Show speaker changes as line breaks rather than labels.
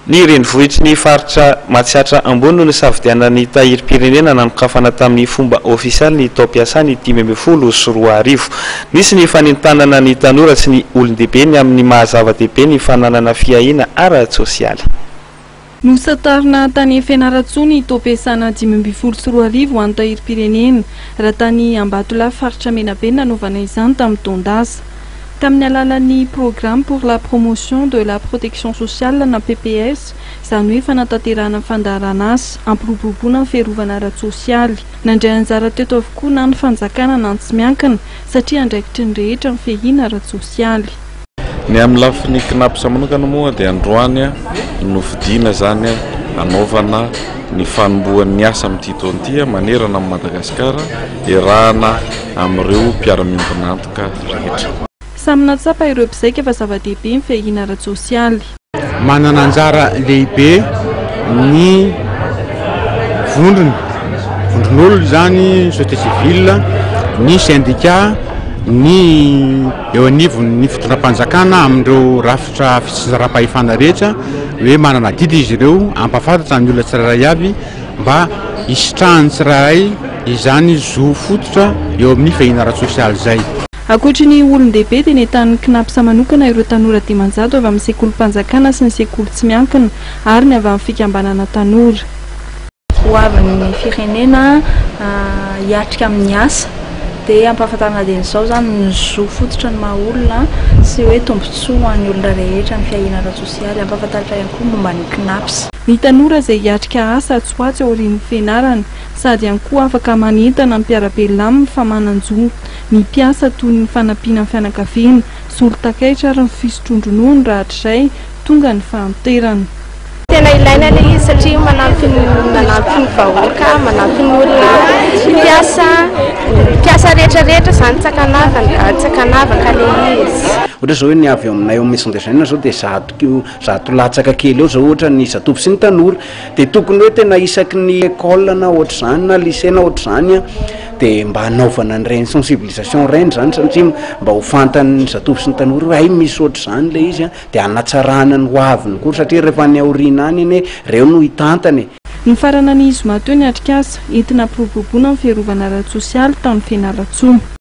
Ny renivohitry ny faritra Matsiatra Ambony no nisafidianan'ny Tahirim-pirenena nanokafana tamin'ny fomba ofisialy ny taom-piasany 2015. Nisy ny fanentanana ny tanora sy ny olon-dehibe ny amin'ny maha zava-dehibe ny fananana fiahiana ara-tsosialy.
Nosantarina tany Fianarantsoa ny taom-piasana 2015 ho an'ny Tahirim-pirenena, raha tany Ambatolahy faritra Menabe no nanaovana izany tamin'ny taon-dasa. Tamin'ny alalan'ny Programme pour la Promotion de la Protection Sociale na PPS, izany hoe fanatanterahana ny fandaharanasa hampiroboroboana ny fiarovana ara-tsosialy. Nandray anjara teto avokoa na ny fanjakana na ny tsy miankina, satria andraikitry ny rehetra ny fiahiana ara-tsosialy.
Ny amin'ny lafiny Cnaps manokana moa dia androany no fidiana izany hanaovana ny fanombohan'ny asa amin'ity taona ity manerana an'i Madagasikara iarahana amin'ireo mpiara-miombon'antoka rehetra.
Samy nahatsapa ireo mpizaika fa zava-dehibe ny fiahiana ara-tsosialy.
Manana anjara lehibe ny vondrona, vondron'olona izany, société civile, ny sendika, ny eo anivon'ny fitondram-panjakana amin'ireo rafitra fitsinjaram-pahefana rehetra hoe manana adidy izy ireo hampahafantatra ny olona tsirairay avy mba hisitrahan'ny tsirairay izany zo fototra eo amin'ny fiahiana ara-tsosialy izay.
Ankoatry ny olon-dehibe dia nentanin'ny Cnaps manokana ireo tanora 500 avy amin'ny sekolim-panjakana sy ny sekoly tsy miankina ary ny avy amin'ny fikambanana tanora.
Ho avin'ny firenena hiatrika amin'ny asa dia ampahafantarina dieny izao izany ny zo fototra ny maha olona sy hoe tombontsoa ho an'ny olona rehetra ny fiahiana ara-tsosialy. Ampahafantarina ihany koa momba ny Cnaps.
Ny tanora izay hiatrika asa atsy ho atsy aorian'ny fianarana, sady ihany koa afaka manentana ny mpiara-belona aminy fa manan-jo ny mpiasa toy ny fanampiana ny fianakaviana, solon-takaitra ary ny fisotroan-dronono rahatrizay tonga ny fahanterana.
Tena ilaina ilay izy satria manampy ny manampy ny vahoaka, manampy ny olona mpiasa, mpiasa rehetra rehetra izany tsy ankanavaka, tsy ankanavaka ilay izy.
Ohatra izao hoe ny avy eo aminay ao Maison des Jeunes izao dia 100 latsaka kely eo zao ohatra ny zatovo sy ny tanora de tokony hoe tena isaky ny école na ohatr'izany na lycée na ohatr'izany an de mba hanaovana an'ireny sensibilisation ireny zany satria mba ho fantan'ny zatovo sy ny tanora hoe hay misy ohatr'izany le izy an de hanatsarana ny ho aviny koa satria rehefa any aoriana any anie reo no hitantana e.
Nifarana ny zoma teo ny atrikasa entina hampiroboroboana ny fiarovana ara-tsosialy tany Fianarantsoa.